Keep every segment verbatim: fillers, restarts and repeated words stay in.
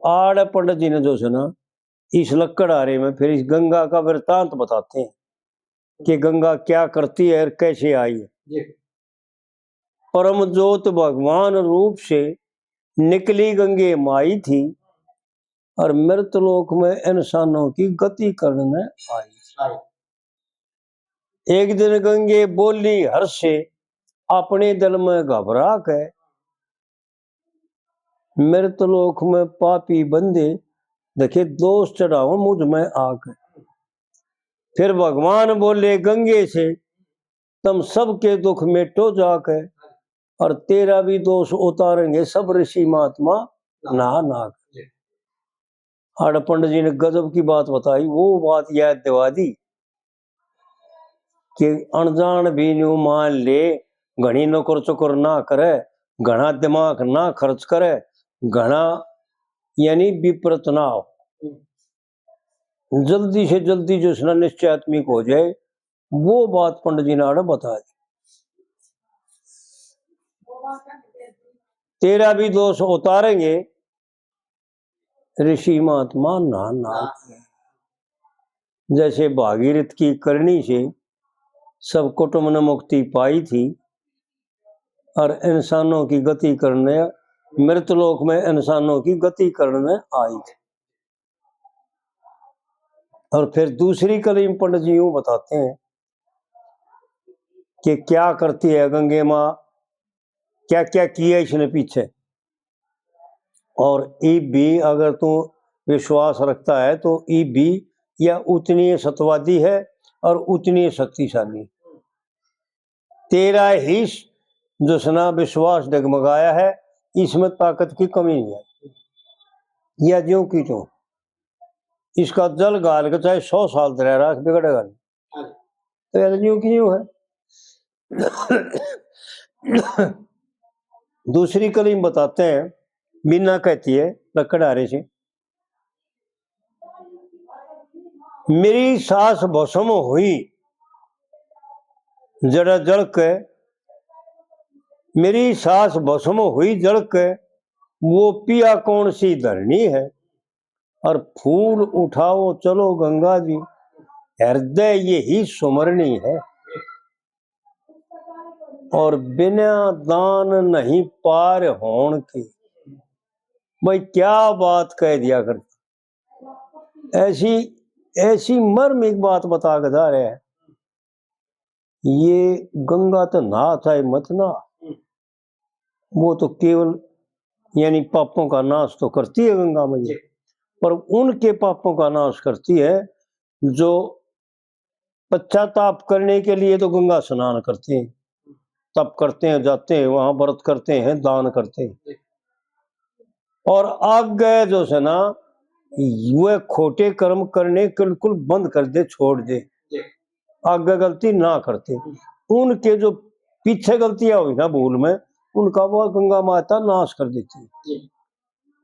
आड़ पंडित जी ने जो है ना, इस लकड़हारे में फिर इस गंगा का वृत्तांत बताते हैं कि गंगा क्या करती है और कैसे आई है। परम ज्योत भगवान रूप से निकली गंगे माई थी, और मृत लोक में इंसानों की गति करने आई। एक दिन गंगे बोली हर्ष से, अपने दिल में घबरा के, मृत लोक में पापी बंदे, देखे दोष चढ़ाओ मुझ में आके। फिर भगवान बोले गंगे से, तुम सबके दुख मेटो जाके, और तेरा भी दोष उतारेंगे सब ऋषि महात्मा नहा नहा के। आड़ पंडित जी ने गजब की बात बताई, वो बात याद दिवा दी कि अनजान भी न्यू मान ले, घणी नौकर चौकर ना करे, घणा दिमाग ना खर्च करे, घणा यानी विपरीत ना हो, जल्दी से जल्दी जो है ना निश्चयात्मिक हो जाए, वो बात पंडित जी ने आड़े बता दी। तेरा भी दोष उतारेंगे ऋषि महात्मा नहा नहा के। जैसे भागीरथ की करनी से सब कुटुंब ने मुक्ति पाई थी और इंसानों की गति करने, मृत लोक में इंसानों की गति करने आई थी। और फिर दूसरी कली में पंडित जी यूं बताते हैं कि क्या करती है गंगे माँ, क्या क्या किया इसने पीछे। और इब भी अगर तू विश्वास रखता है तो इब भी यह उतनी ही सत्यवादी है और उतनी ही शक्तिशाली। तेरा ही स-, जो है ना विश्वास डगमगाया है, इसमें ताकत की कमी नहीं है। या ज्यों की त्यों, इसका जल गाल के चाहे सौ साल धरा रख, बिगड़ेगा नहीं। तो यार यूं की यूं है। दूसरी कली में बताते हैं, मीना कहती है लकड़हारे से, मेरी सास भस्म हुई जड़ा जल के, मेरी सास भस्म हुई जल के, वो पिया कौन सी धरनी है। और फूल उठाओ चलो गंगा जी, हृदय यही सुमरनी है। और बिना दान नहीं पार होण की। भाई क्या बात कह दिया करता, ऐसी, ऐसी मर्मिक बात बता के जा रहे हैं। ये गंगा तो नहा चाहे मत नहा, वो तो केवल यानी पापों का नाश तो करती है गंगा मैया, पर उनके पापों का नाश करती है जो पश्चाताप करने के लिए तो गंगा स्नान करते हैं, तप करते हैं, जाते हैं वहां, व्रत करते हैं, दान करते हैं, और आगे जो है ना, वह खोटे कर्म करने बिल्कुल बंद कर दे, छोड़ दे, आगे गलती ना करते। उनके जो पीछे गलतियां हुई ना भूल में, उनका वो गंगा माता नाश कर देती है।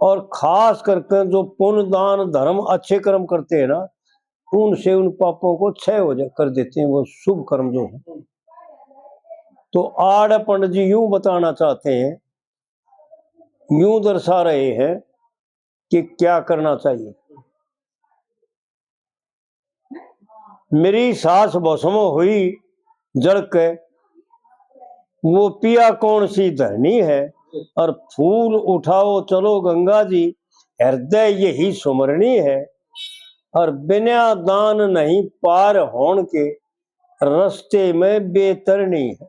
और खास करके जो पुण्य, दान, धर्म, अच्छे कर्म करते हैं ना, उनसे उन पापों को क्षय हो जा, कर देते हैं, वो शुभ कर्म जो है। तो आड़ पंडित जी यूं बताना चाहते हैं, यूं दर्शा रहे हैं कि क्या करना चाहिए। मेरी सास भस्म हुई जल के, वो पिया कौन सी धरनी है। और फूल उठाओ चलो गंगा जी, हृदय यही सुमरनी है। और बिना दान नहीं पार होण के, रस्ते में बेतरनी है।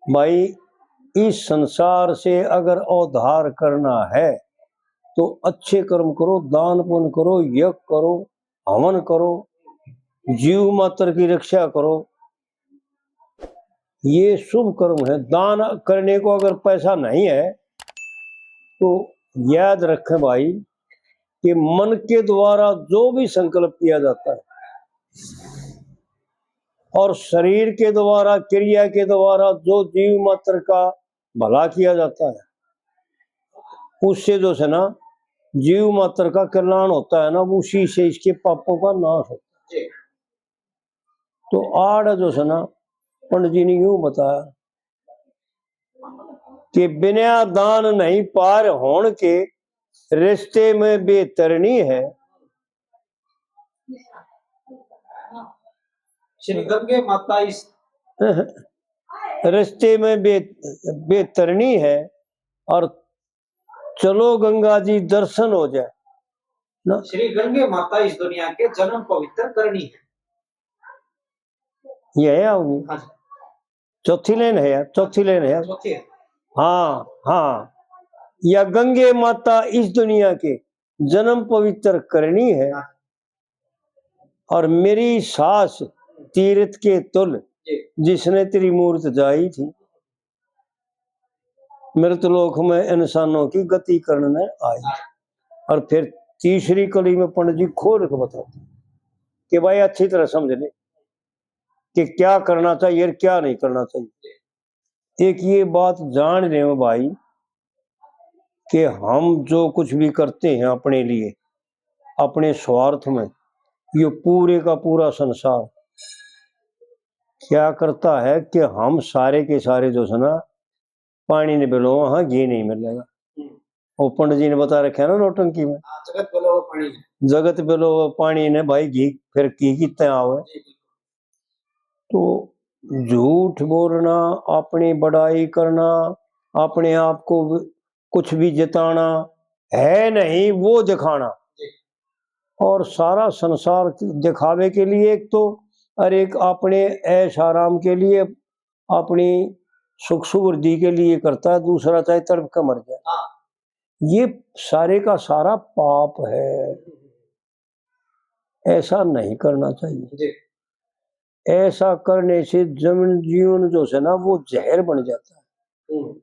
भाई, इस संसार से अगर उद्धार करना है तो अच्छे कर्म करो, दान पुण्य करो, यज्ञ करो, हवन करो, जीव मात्र की रक्षा करो, ये शुभ कर्म है। दान करने को अगर पैसा नहीं है तो याद रखें भाई कि मन के द्वारा जो भी संकल्प किया जाता है और शरीर के द्वारा, क्रिया के द्वारा जो जीव मात्र का भला किया जाता है, उससे जो है ना जीव मात्र का कल्याण होता है ना, उसी से इसके पापों का नाश होता है। तो आड़ जो है ना पंडित जी ने यूं बताया कि बिना दान नहीं पार होण के, रिश्ते में बेतरनी है। श्री गंगे माता इस रिश्ते में बे बेतरनी है। और चलो गंगा जी दर्शन हो जाए ना। श्री गंगे माता इस दुनिया के, जन्म पवित्र करनी है। यह है आओगी। हाँ जी। चौथी लाइन है यार, चौथी लाइन है यार। चौथी है। हाँ हाँ, या गंगे माता इस दुनिया के, जन्म पवित्र करनी है। हाँ। और मेरी सास तीरथ के तुल, जी। जिसने तेरी मूरत जाई थी, मृतलोक में इंसानों की गति करने आई। और फिर तीसरी कली में पंडित जी खोल के बताते कि भाई अच्छी तरह समझ ले कि क्या करना चाहिए और क्या नहीं करना चाहिए। एक ये बात जान लें भाई कि हम जो कुछ भी करते हैं अपने लिए, अपने स्वार्थ में, ये पूरे का पूरा संसार क्या करता है कि हम सारे के सारे जो है ना, पानी ने बेलो, हाँ, घी नहीं मिलेगा। हम्म। वो पंडित जी ने बता रखा है ना नौटंकी में, हाँ, जगत बेलो वो पानी है। जगत बेलो वो पानी ने भाई, घी फिर घी कितने आवे। जी, बिल्कुल। तो झूठ बोलना, अपनी बड़ाई करना, अपने आप को कुछ भी जताना है नहीं, वो दिखाना। जी। और सारा संसार दिखावे के लिए एक तो, और एक अपने ऐश आराम के लिए, अपनी सुख समृद्धि के लिए करता है, दूसरा चाहे तड़प के मर जाए। हाँ। ये सारे का सारा पाप है, ऐसा नहीं करना चाहिए। जी। ऐसा करने से जन जीवन जो है ना, वो जहर बन जाता है। हम्म।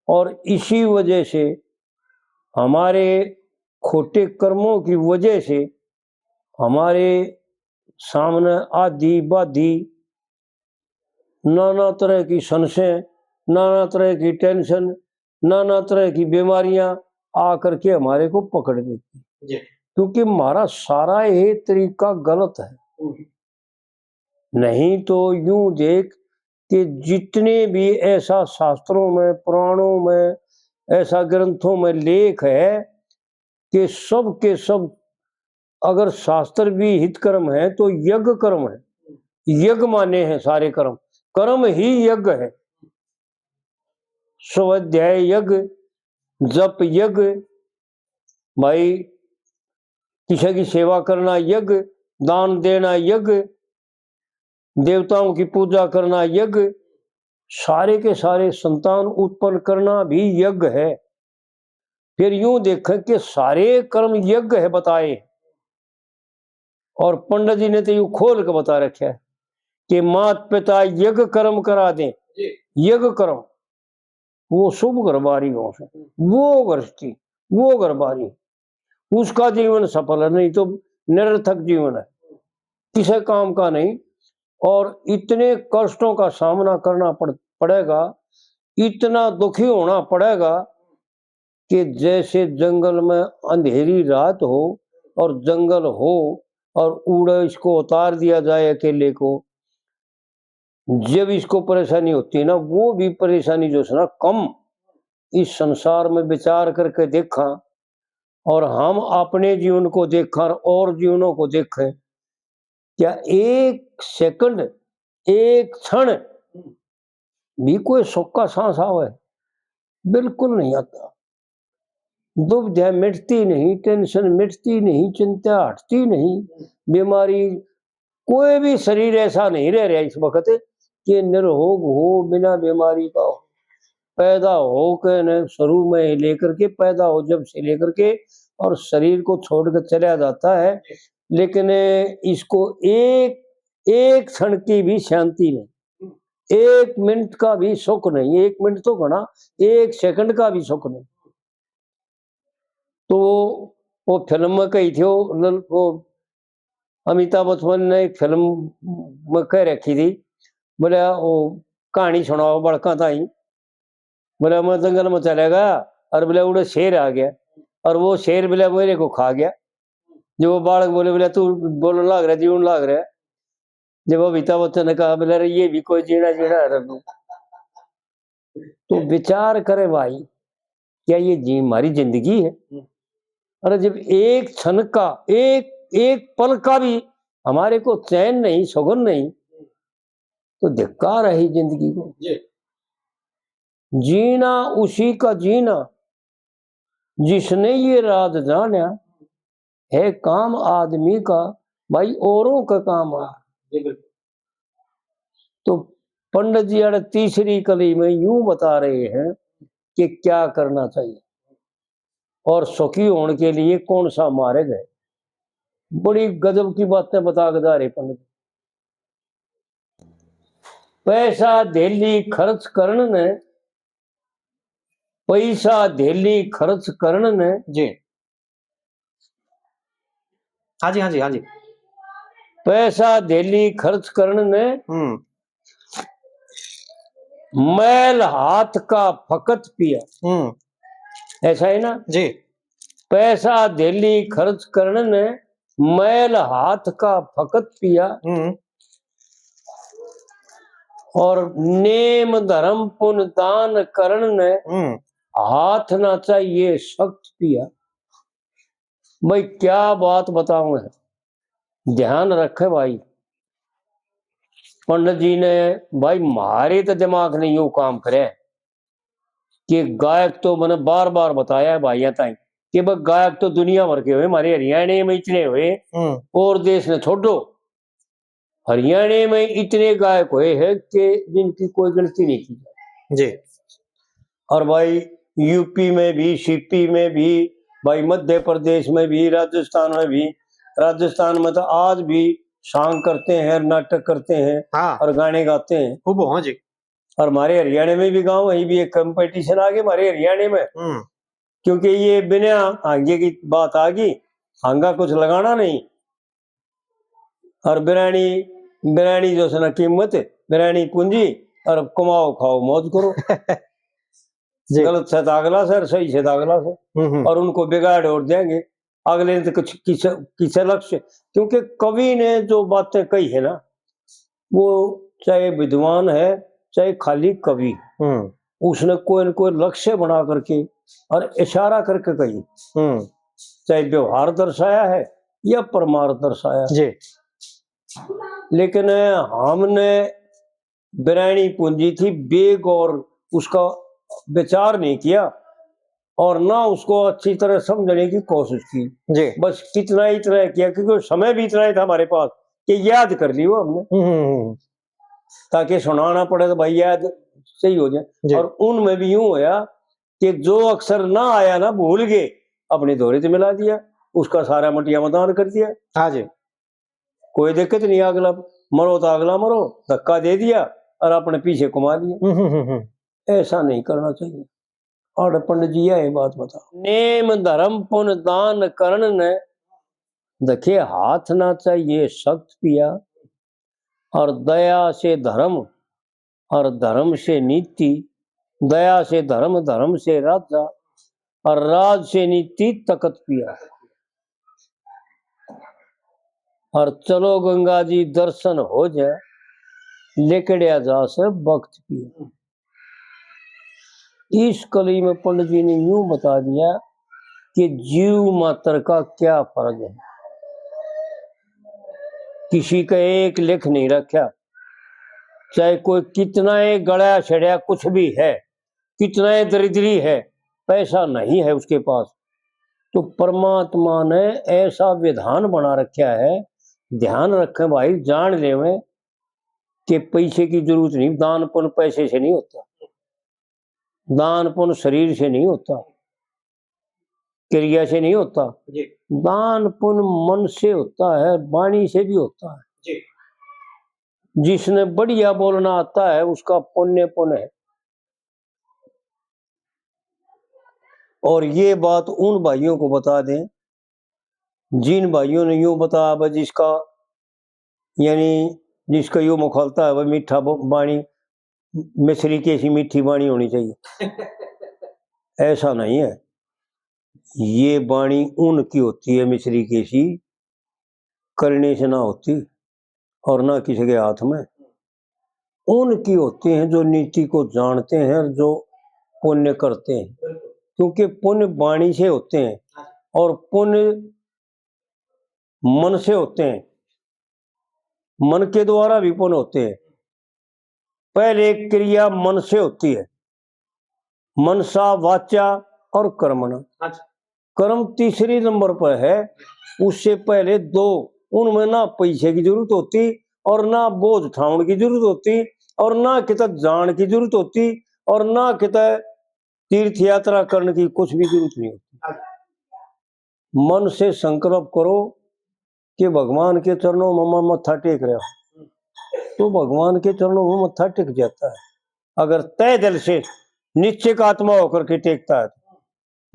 और इसी वजह से, हमारे खोटे कर्मों की वजह से हमारे सामने आधी बाधी, नाना तरह की संशय, नाना तरह की टेंशन, नाना तरह की बीमारियां आ करके हमारे को पकड़ लेती। जी। क्योंकि हमारा सारा ये तरीका गलत है। हम्म। नहीं तो यूं देख कि जितने भी ऐसा शास्त्रों में, पुराणों में, ऐसा ग्रंथों में लेख है कि सब के सब, अगर शास्त्र भी हित कर्म है तो यज्ञ कर्म है, यज्ञ माने हैं सारे कर्म, कर्म ही यज्ञ है। स्वाध्याय यज्ञ, जप यज्ञ, भाई किसी की सेवा करना यज्ञ, दान देना यज्ञ, देवताओं की पूजा करना यज्ञ, सारे के सारे संतान उत्पन्न करना भी यज्ञ है। फिर यूं देखें कि सारे कर्म यज्ञ है बताए, और पंडित जी ने तो यूं खोल के बता रखा है कि मात पिता यज्ञ कर्म करा दें। जी। यज्ञ कर्म, वो शुभ घर बारी हो, वो गृहस्थी, वो घर बारी, उसका जीवन सफल है, नहीं तो निरर्थक जीवन है, किसी काम का नहीं। और इतने कष्टों का सामना करना पड़ पड़ेगा, इतना दुखी होना पड़ेगा कि जैसे जंगल में अंधेरी रात हो और जंगल हो और उड़े इसको उतार दिया जाए अकेले को, जब इसको परेशानी होती है ना, वो भी परेशानी जो है ना कम। इस संसार में विचार करके देखा और हम अपने जीवन को देखा और, और जीवनों को देखें, क्या एक सेकंड, एक क्षण भी कोई सुख का सांस आवे? बिल्कुल नहीं आता। दुविधा मिटती नहीं, टेंशन मिटती नहीं, चिंता हटती नहीं, बीमारी, कोई भी शरीर ऐसा नहीं रह रहा इस वक्त कि निरोग हो, बिना बीमारी का हो। पैदा हो के न शुरू में लेकर के, पैदा हो जब से लेकर के, और शरीर को छोड़ के चला जाता है, लेकिन इसको एक, एक क्षण की भी शांति नहीं, एक मिनट का भी सुख नहीं। एक मिनट तो घना, एक सेकंड का भी सुख नहीं। तो वो, वो फिल्म में कही थी, वो लल-, वो अमिताभ बच्चन ने एक फिल्म में कह रखी थी, बोले, "वो कहानी सुनाओ बड़का ताई।" बोले, "मैं जंगल में चला गया और बोले उड़े शेर आ गया और वो शेर बोले मेरे को खा गया।" जो वो बालक बोले, बोले, "तू बोलने लाग रहा, जीवन लाग रहा।" जब अमिताभ बच्चन ने कहा, बोले, "अरे, ये भी कोई जीना जीना है रे तू।" तो विचार करे भाई, क्या ये जी हमारी जिंदगी है? अरे, जब एक क्षण का, एक एक पल का भी हमारे को चैन नहीं, सुगन नहीं, तो धिक्कार है ही जिंदगी को। जी। जीना उसी का जीना जिसने ये राज जाना, है काम आदमी का भाई, औरों का काम आ। जी, बिल्कुल। तो पंडित जी अरे तीसरी कली में यूं बता रहे हैं कि क्या करना चाहिए और सुखी होने के लिए कौन सा मार्ग है। बड़ी गजब की बातें बता के जा रहे पंडित। पैसा धेली खर्च करण ने, पैसा धेली खर्च करण ने, जी। हाँ जी, हाँ जी, हाँ जी। पैसा धेली खर्च करण ने, हम्म। मैल हाथ का फकत पिया। हम्म। ऐसा है ना? जी। पैसा धेली खर्च करण ने, मैल हाथ का फकत पिया। हम्म। और नेम धर्म पुन दान करण ने, हम्म। हाथ ना चाहिए सख्त पिया। भाई, क्या बात बताऊं है, ध्यान रखे भाई। पंडित जी ने, भाई, म्हारे तो दिमाग ने यो काम करे कि गायक तो मैंने बार बार बताया है भाइयां ताई कि भाई, गायक तो दुनिया भर के हुए, हमारे हरियाणा में इतने हुए, हम्म। और देश ने छोड़ो, हरियाणा में इतने गायक हुए हैं कि जिनकी कोई गलती नहीं की जाती। जी। और भाई, यूपी में भी, सीपी में भी, भाई, मध्य प्रदेश में भी, राजस्थान में भी, राजस्थान में तो आज भी song करते हैं, नाटक करते हैं, हाँ। और गाने गाते हैं। खूब, हाँ जी। और हमारे हरियाणा में भी गाँव, वहीं भी एक competition आ गया हमारे हरियाणा में। हम्म। क्योंकि ये बिना हांगे की बात आ गई, हांगा कुछ लगाना नहीं। और बिरानी, बिरानी जो से ना कीमत, बिरानी पूंजी, और कमाओ खाओ मौज करो। जी। गलत से दागला से और सही से दागला से। हम्म, हम्म। और उनको बिगाड़ और देंगे। अगले ने तो कुछ किसे, किसे लक्ष्य, क्योंकि कवि ने जो बातें कही है ना, वो चाहे विद्वान है, चाहे खाली कवि, हम्म। उसने कोई न कोई लक्ष्य बना करके और इशारा करके कही। हम्म। चाहे व्यवहार दर्शाया है या परमार्थ दर्शाया है। जी। लेकिन हमने बिरानी पूंजी थी, बेगौर उसका विचार नहीं किया और ना उसको अच्छी तरह समझने की कोशिश की। जी। बस कितना, इतना किया, क्योंकि उस समय भी इतना ही था हमारे पास कि याद कर ली वो हमने, हम्म, हम्म, हम्म। ताकि सुनाना पड़े तो भाई याद सही हो जाए। जी। और उनमें भी यूं होया कि जो अक्षर ना आया ना, भूल गए, अपनी धोरे से मिला दिया, उसका सारा मटिया में दान कर दिया। हाँ जी। कोई दिक्कत नहीं, अगला मरो तो अगला मरो, धक्का दे दिया और अपने पीछे कमा लिया। हम्म, हम्म, हम्म, हम्म। ऐसा नहीं करना चाहिए। और पंडित जी यही बात बता, नेम धर्म पुन दान करण ने, देखे हाथ ना चाहिए सख्त पिया, और दया से धर्म, और धर्म से नीति, दया से धर्म, धर्म से राजा, और राज से नीति तकत पिया। और चलो गंगा जी दर्शन हो जाए, लिकड़या जा से वक्त पिया। इस कली में पंडित जी ने यूं बता दिया कि जीव मात्र का क्या फर्ज है। किसी का एक लेख नहीं रखा, चाहे कोई कितना ही गला सड़या कुछ भी है, कितना ही दरिद्री है, पैसा नहीं है उसके पास, तो परमात्मा ने ऐसा विधान बना रखा है। ध्यान रखें भाई, जान लेवें कि पैसे की जरूरत नहीं, दान पुण्य पैसे से नहीं होता, दान पुण्य शरीर से नहीं होता, क्रिया से नहीं होता। जी। दान पुण्य मन से होता है, वाणी से भी होता है। जी। जिसने बढ़िया बोलना आता है, उसका पुण्य पुण्य है। और ये बात उन भाइयों को बता दें, जिन भाइयों ने यूं बताया, अब जिसका, यानी जिसका यो मुखलता है, वह मीठा ब-, बाणी, मिश्री की ऐसी मीठी बाणी होनी चाहिए। ऐसा नहीं है। ये बाणी उनकी होती है, मिश्री की ऐसी, करने से ना होती और ना किसी के हाथ में। उनकी होती हैं जो नीति को जानते हैं और जो पुण्य करते हैं, क्योंकि पुण्य वाणी से होते हैं और पुण्य मन से होते हैं, मन के द्वारा भी पुण्य होते हैं। पहले क्रिया मन से होती है, मनसा, वाचा और कर्मणा। अच्छा। कर्म तीसरी नंबर पर है, उससे पहले दो, उनमें ना पैसे की जरूरत होती और ना बोझ ठावण की जरूरत होती और ना कित जान की जरूरत होती और ना कित तीर्थ यात्रा करने की कुछ भी जरूरत नहीं होती। अच्छा। मन से संकल्प करो कि भगवान के चरणों में मैं मत्था टेक रहा हूं, तो भगवान के चरणों में मत्था टिक जाता है। अगर तय दिल से निश्चय का आत्मा होकर के टेकता है, तो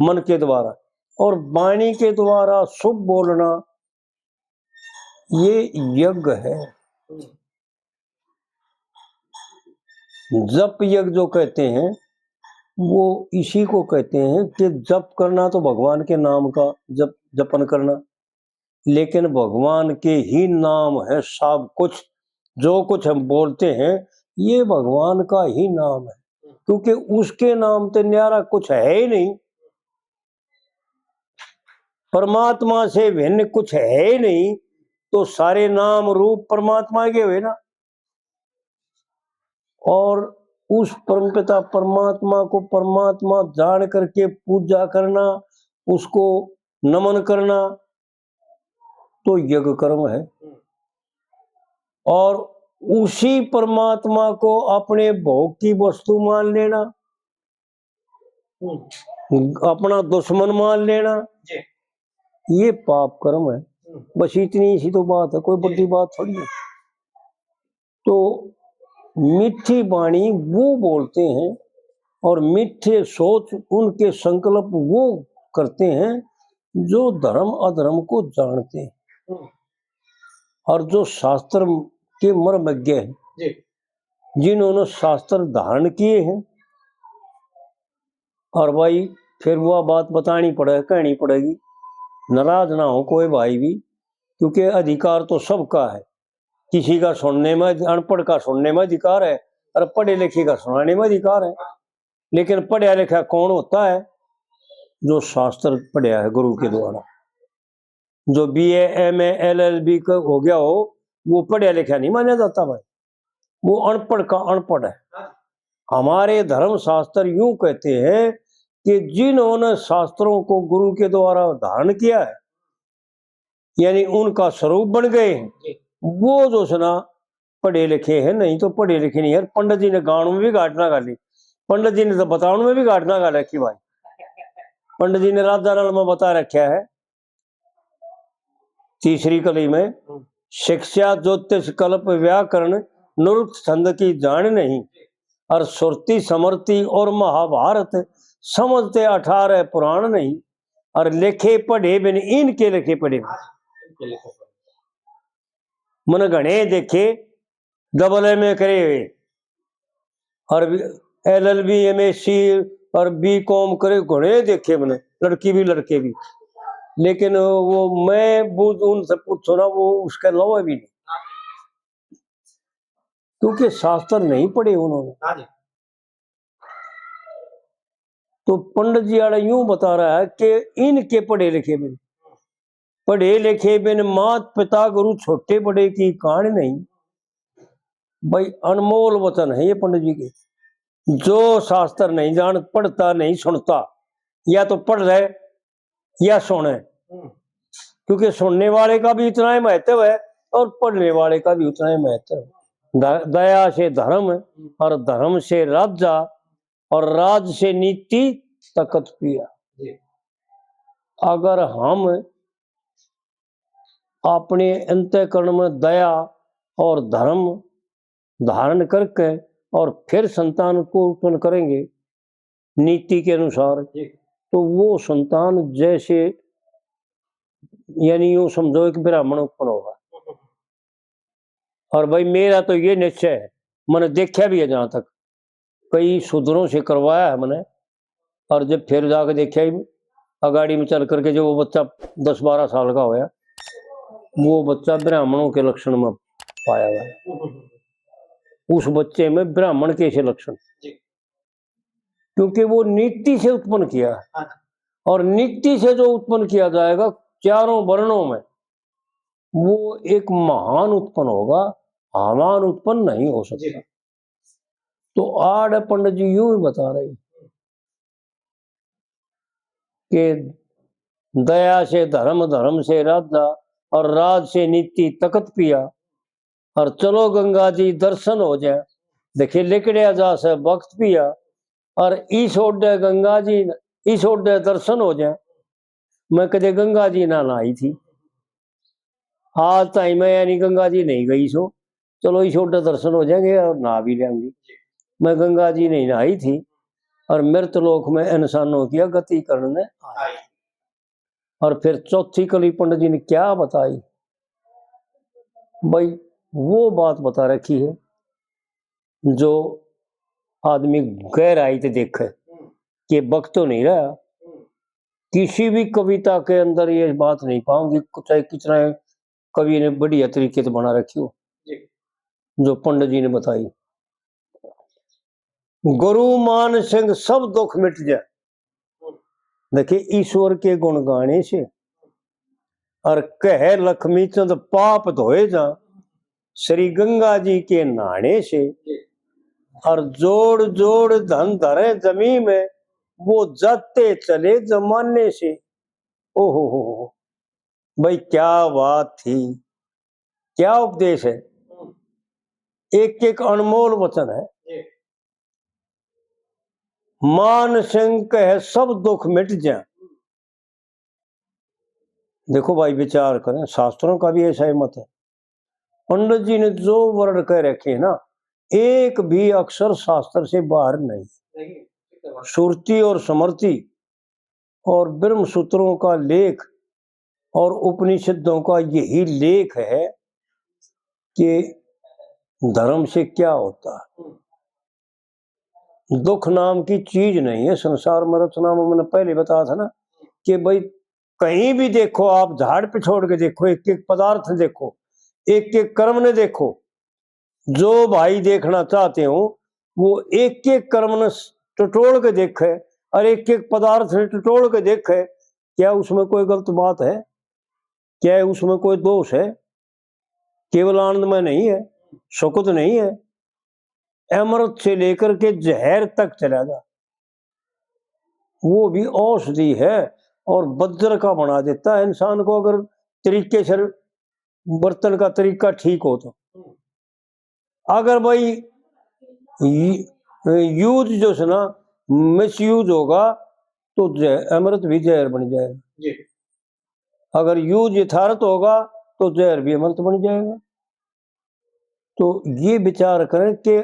मन के द्वारा और वाणी के द्वारा शुभ बोलना, ये यज्ञ है। जप यज्ञ जो कहते हैं, वो इसी को कहते हैं कि जप करना तो भगवान के नाम का जप, जपन करना, लेकिन भगवान के ही नाम है सब कुछ। जो कुछ हम बोलते हैं, ये भगवान का ही नाम है, क्योंकि उसके नाम ते न्यारा कुछ है ही नहीं, परमात्मा से भिन्न कुछ है ही नहीं, तो सारे नाम रूप परमात्मा के हुए ना। और उस परमपिता परमात्मा को परमात्मा जान करके पूजा करना, उसको नमन करना, तो यज्ञ कर्म है। और उसी परमात्मा को अपने भोग की वस्तु मान लेना, हम्म। अपना दुश्मन मान लेना, जी। ये पाप कर्म है। हम्म। बस इतनी सी तो बात है, कोई बड़ी बात थोड़ी है। तो मीठी वाणी वो बोलते हैं और मीठे सोच, उनके संकल्प वो करते हैं जो धर्म अधर्म को जानते हैं। हम्म। और जो शास्त्र के मर्मज्ञ हैं, जी। जिन्होंने शास्त्र धारण किए हैं। और भाई, फिर वो बात बतानी पड़े, कहनी पड़ेगी, नाराज ना हो कोई भाई भी, क्योंकि अधिकार तो सबका है। किसी का सुनने में, अनपढ़ का सुनने में अधिकार है और पढ़े लिखे का सुनाने में अधिकार है। लेकिन पढ़ा लिखा कौन होता है? जो शास्त्र पढ़ा है गुरु के द्वारा। जो बीए, एमए, एलएलबी का हो गया हो, वो पढ़ा लिखा नहीं माना जाता भाई, वो अनपढ़ का अनपढ़ है। हमारे धर्म शास्त्र यूं कहते हैं कि जिन्होंने शास्त्रों को गुरु के द्वारा धारण किया है, यानी उनका स्वरूप बन गए हैं, वो जो सै ना पढ़े लिखे हैं, नहीं तो पढ़े लिखे नहीं यार। पंडित जी ने गाण में भी घाट ना घाली, पंडित जी ने तो बताण में भी घाट ना घाल रखी भाई। पंडित जी ने राधा नाल में बता रखा है तीसरी कली में, शिक्षा ज्योतिष कल्प व्याकरण नृत्य छंद की जाण नहीं, और सुरती समरती और महाभारत समझते अठारह पुराण नहीं, और लेखे पढ़े बिन इनके लेखे पढ़े बिन। मैंने घणे देखे डबल एमए करे हुए और एलएलबी, एमएससी और बीकॉम करे, घणे देखे मैंने, लड़की भी लड़के भी। लेकिन वो मैं बुझ उनसे पूछो ना, वो उसके अलावा भी नहीं, क्योंकि शास्त्र नहीं पढ़े उन्होंने। हाँ जी। तो पंडित जी आड़ा यूं बता रहा है कि इनके पढ़े लिखे बिन, पढ़े लिखे बिन मात पिता गुरु छोटे बड़े की कान नहीं। भाई, अनमोल वचन है ये पंडित जी के। जो शास्त्र नहीं जान, पढ़ता नहीं, सुनता, या तो पढ़ ले या सुने, हम्म। क्योंकि सुनने वाले का भी इतना ही महत्व है और पढ़ने वाले का भी उतना ही महत्व है। द-, दया से धर्म और धर्म से राजा और राज से नीति तकत पिया। जी। अगर हम अपने अंतःकरण में दया और धर्म धारण करके और फिर संतान को उत्पन्न करेंगे नीति के अनुसार, जी। तो वो संतान जैसे, यानी यूं समझो, एक ब्राह्मण उत्पन्न होगा। और भाई, मेरा तो ये निश्चय है, मैंने देखा भी है, जहां तक कई शूद्रों से करवाया है मैंने, और जब फिर जाके देखा ही अगाड़ी में चल करके, जो वो बच्चा दस बारह साल का होया, वो बच्चा ब्राह्मणों के लक्षण में पाया हुआ है। उस बच्चे में ब्राह्मण के से लक्षण। जी। क्योंकि वो नीति से उत्पन्न किया है। हाँ। और नीति से जो उत्पन्न किया जाएगा चारों वर्णों में, वो एक महान उत्पन्न होगा, हवान उत्पन्न नहीं हो सकता। जी। तो आड़ पंडित जी यूं ही बता रहे कि दया से धर्म, धर्म से राजा, और राज से नीति तख्त पिया, और चलो गंगा जी दर्शन हो जाए। देखिए, लिकड़िया जा से वक्त पिया, और इस ओडे गंगा जी, इस ओडे दर्शन हो जाए। मैं कदे गंगा जी ना नहाई थी, आज ताई मैं यानी गंगा जी नहीं गई सो, चलो इस ओडे दर्शन हो जाएंगे और नहा भी लेंगे। मैं गंगा जी नहीं नहाई थी, और मृत लोक में इंसानों की गति करने आई। और फिर चौथी कली पंडित जी ने क्या बताई भाई, वो बात बता रखी है जो आदमी गहराई से देखे कि वक्त तो नहीं रहा। किसी भी कविता के अंदर ये बात नहीं पाऊंगी, चाहे कितना कवि ने बढ़िया तरीके से बना रखी हो, जी। जो पंडित जी ने बताई, गुरु मान सिंह सब दुख मिट जाए। देखिए, ईश्वर के गुण गाने से, और कहे लक्ष्मी चंद पाप धोए जा, श्री गंगा जी के नहाने से, और जोड़ जोड़ धन धरे जमी में, वो जाते चले जमाने से। ओहो हो हो, भाई क्या बात थी, क्या उपदेश है, एक एक अनमोल वचन है। जी। मान सिंह कहे सब दुख मिट जा। देखो भाई, विचार करें, शास्त्रों का भी ऐसा ही मत है। पंडित जी ने जो वर्ड कह रखे हैं ना, एक भी अक्षर शास्त्र से बाहर नहीं। नहीं, ठीक है बात। श्रुति और स्मृति और ब्रह्म सूत्रों का लेख और उपनिषदों का यही लेख है कि धर्म से क्या होता है। हम्म। दुख नाम की चीज नहीं है संसार में। रचना में मैंने पहले बताया था ना कि भाई, कहीं भी देखो आप, झाड़ पे छोड़ के देखो, एक एक पदार्थ देखो, एक एक कर्म ने देखो, जो भाई देखना चाहते हो, वो एक एक कर्म ने टटोल के देखे और एक एक पदार्थ ने टटोल के देखे। क्या उसमें कोई गलत बात है? क्या उसमें कोई दोष है? केवल आनंद में नहीं है, सुख तो नहीं है। अमृत से लेकर के जहर तक चला जा, वो भी औषधि है और वज्र का बना देता है इंसान को, अगर तरीके से बर्तन का तरीका ठीक हो तो। अगर भाई यूज जो है ना, मिसयूज होगा तो अमृत भी जहर बन जाएगा। अगर यूज यथार्थ होगा तो जहर भी अमृत बन जाएगा। तो ये विचार करें कि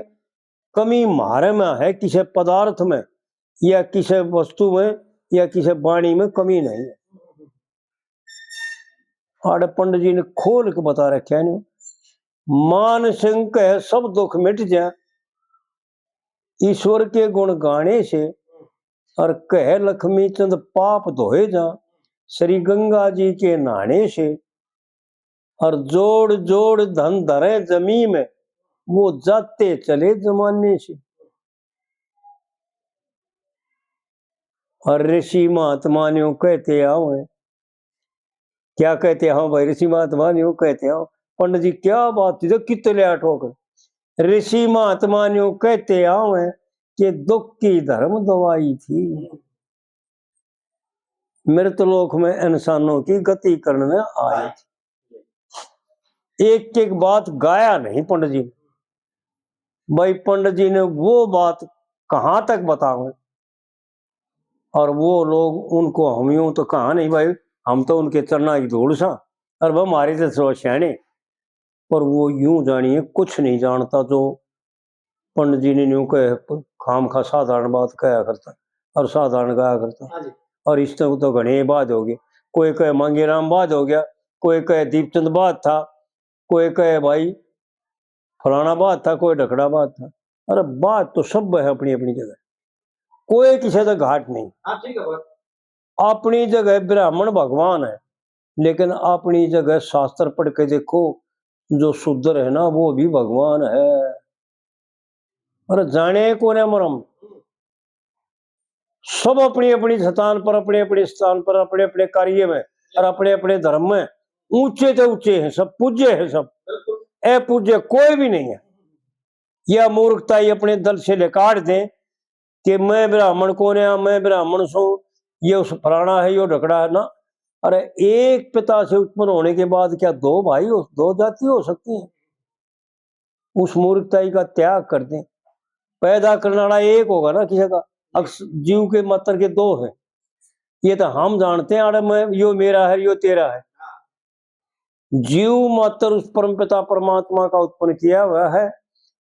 कमी म्हारे में है, किसी पदार्थ में या किसी वस्तु में या किसी वाणी में कमी नहीं है। आड़े पंडित जी ने खोल के बता रखे ने, मान सिंह कहे सब दुख मिट जा, ईश्वर के गुण गाने से, और कहे लक्ष्मी चंद पाप धोए जा, श्री गंगा जी के नहाने से, और जोड़ जोड़ धन धरे जमी में, वो जाते चले जमाने से। और ऋषि महात्मा ने कहते आओ, क्या कहते हो भाई, ऋषि महात्मा ने कहते हो। पंडित जी क्या बात थी, तो कितने ले ठोक। ऋषि महात्मा ने कहते आओ कि दुख की धर्म दवाई थी। मृत लोक में इंसानों की गति करने आए। एक एक बात गाया नहीं पंडित जी ने। भाई पंडित जी ने वो बात कहाँ तक बतावे, और वो लोग उनको हम यूं तो कहा नहीं भाई, हम तो उनके चरणा की धूल सा, और वह हमारे से सो स्याणे। पर वो यूं जानिए कुछ नहीं जानता जो पंडित जी ने न्यू कहे, खाम खा साधारण बात कहा करता और साधारण गाया करता। हाँ जी। और इस तरह तो घणे बाद हो गए, कोई कहे मांगेराम बाद हो गया, कोई कहे दीपचंद बाद था, कोई कहे भाई फलाना बाद था, कोई ढकड़ा बाद था। अरे बात तो सब है अपनी अपनी जगह, कोई किसी का घाट नहीं। हाँ, ठीक है बात। अपनी जगह ब्राह्मण भगवान है, लेकिन अपनी जगह शास्त्र पढ़ के देखो, जो शूद्र है ना, वो भी भगवान है। और जाने कोने मरम। सब अपनी अपनी स्थान पर, अपने अपने स्थान पर, अपने अपने कार्य में और अपने अपने धर्म में ऊंचे ते ऊंचे हैं, सब पूज्य हैं, सब। अपूज्य कोई भी नहीं है। यह मूर्खता ही अपने दल से निकाल दें कि मैं ब्राह्मण कोन्या, मैं ब्राह्मण सूं, ये उस फलाना है, यो ढकड़ा है ना। अरे, एक पिता से उत्पन्न होने के बाद क्या दो भाई हो, दो जाति हो सकती है? उस मूर्खताई का त्याग कर दें। पैदा करने वाला एक होगा ना किसी का, अक्स-, जीव के मात्र के दो हैं। ये तो हम जानते हैं, अरे मैं, यो मेरा है, यो तेरा है। जीव मात्र उस परमपिता परमात्मा का उत्पन्न किया हुआ है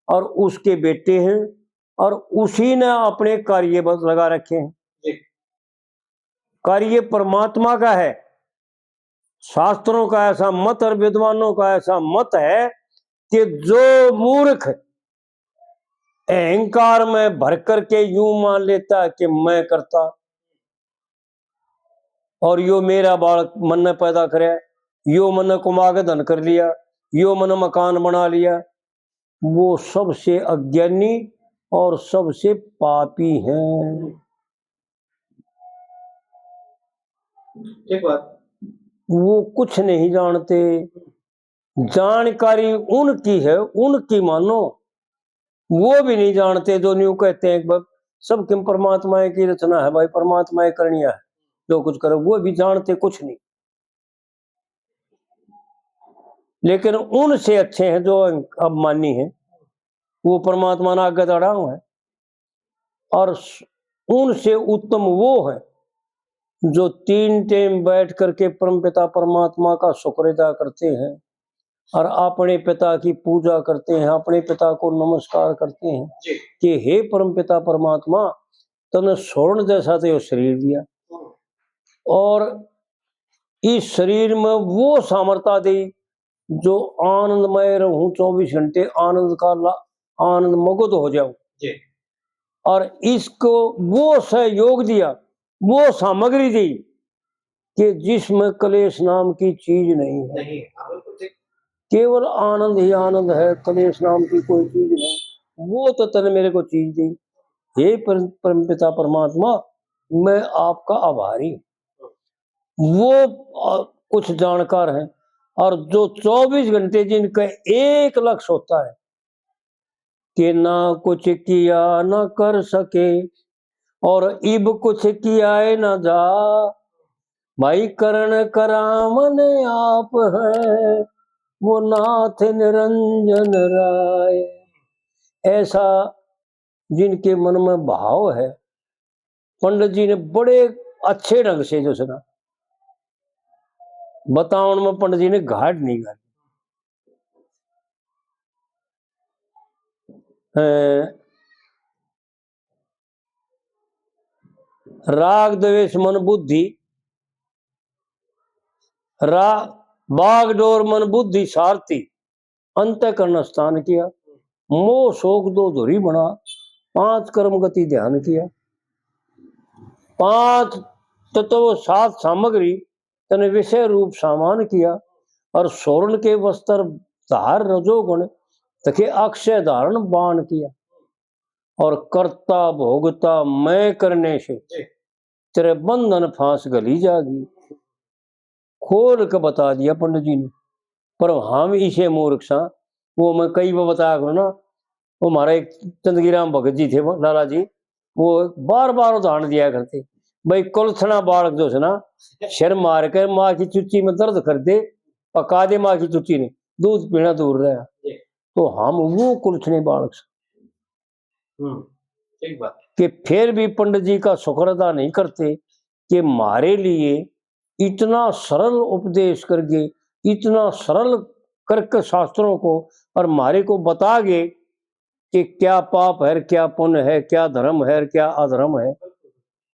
और उसके बेटे हैं और उसी ने अपने कार्य बस लगा रखे हैं। जी। कार्य परमात्मा का है। शास्त्रों का ऐसा मत और विद्वानों का ऐसा मत है कि जो मूर्ख अहंकार में भर करके यूं मान लेता है कि मैं करता और यो मेरा बालक मन्ने पैदा करे, यो मन्ने कमा के धन कर लिया, यो मन्ने मकान बना लिया, वो सबसे अज्ञानी और सबसे पापी हैं। एक बात। वो कुछ नहीं जानते। जानकारी उनकी है, उनकी मानो। वो भी नहीं जानते जो न्यू कहते हैं कि भाई, सब किम परमात्मा की रचना है भाई, परमात्मा ही करनी है, जो कुछ करे, वो भी जानते कुछ नहीं। लेकिन उनसे अच्छे हैं जो अभिमानी हैं, वो परमात्मा ने आगे दौड़ा हुआ है। और उनसे उत्तम वो है जो तीन टाइम बैठ करके परमपिता परमात्मा का शुक्र अदा करते हैं और अपने पिता की पूजा करते हैं, अपने पिता को नमस्कार करते हैं। जी। कि हे परमपिता परमात्मा, तने स्वर्ण जैसा तो यो शरीर दिया और इस शरीर में वो सामर्थ्य दी जो आनंदमय रहूं, चौबीस घंटे आनंद का ला-, आनंद मगध हो जाऊं। जी। और इसको वो सहयोग दिया, वो सामग्री दी कि जिसमें कलेश नाम की चीज नहीं है। नहीं, हाँ, बिल्कुल ठीक। केवल आनंद ही आनंद है, कलेश नाम की कोई चीज नहीं। वो तो तने मेरे को चीज दी। हे पर-, परमपिता परमात्मा, मैं आपका आभारी हूँ। वो, अ, कुछ जानकार हैं। और जो चौबीस घंटे जिनका एक लक्ष्य होता है कि ना कुछ किया ना कर सके और इब कुछ किया है ना जा, भाई करण करावन आप है वो नाथ निरंजन राय। ऐसा जिनके मन में भाव है, पंडित जी ने बड़े अच्छे ढंग से जो है ना बतावन में पंडित जी ने घाट नहीं कर। अ, राग द्वेष मन बुद्धि, रा-, बागडोर मन बुद्धि सारथी, अंतःकरण स्थान किया, मोह शोक दो धुरी बना, पांच कर्म गति ध्यान किया, पांच तत्व सात सामग्री तने विषय रूप सामान किया, और सोरन के वस्त्र धार रजोगुण तके अक्षय धारण बाण किया, और कर्ता भोगता मैं करने से जी। तेरे बंधन फांस घली जागी। खोल के बता दिया पंडित जी ने। पर हम इसे मूर्ख सा, वो मैं कई बार बताया करूँ ना, वो हमारा एक चंदगीराम भगत जी थे, वो लाला जी, वो बार बार उदाहरण दिया करते, भाई कुलथना बालक जो है ना, सिर मार कर माँ की चुच्ची में दर्द कर दे, पका दे माँ की चुच्ची ने, दूध पीना दूर रहा। जी। तो हम वो कुलथने बालक से हम्म, ठीक बात। कि फिर भी पंडित जी का शुक्र अदा नहीं करते कि हमारे लिए इतना सरल उपदेश करके, इतना सरल करके शास्त्रों को और हमारे को बता गए कि क्या पाप है, क्या पुण्य है, क्या धर्म है, क्या अधर्म है।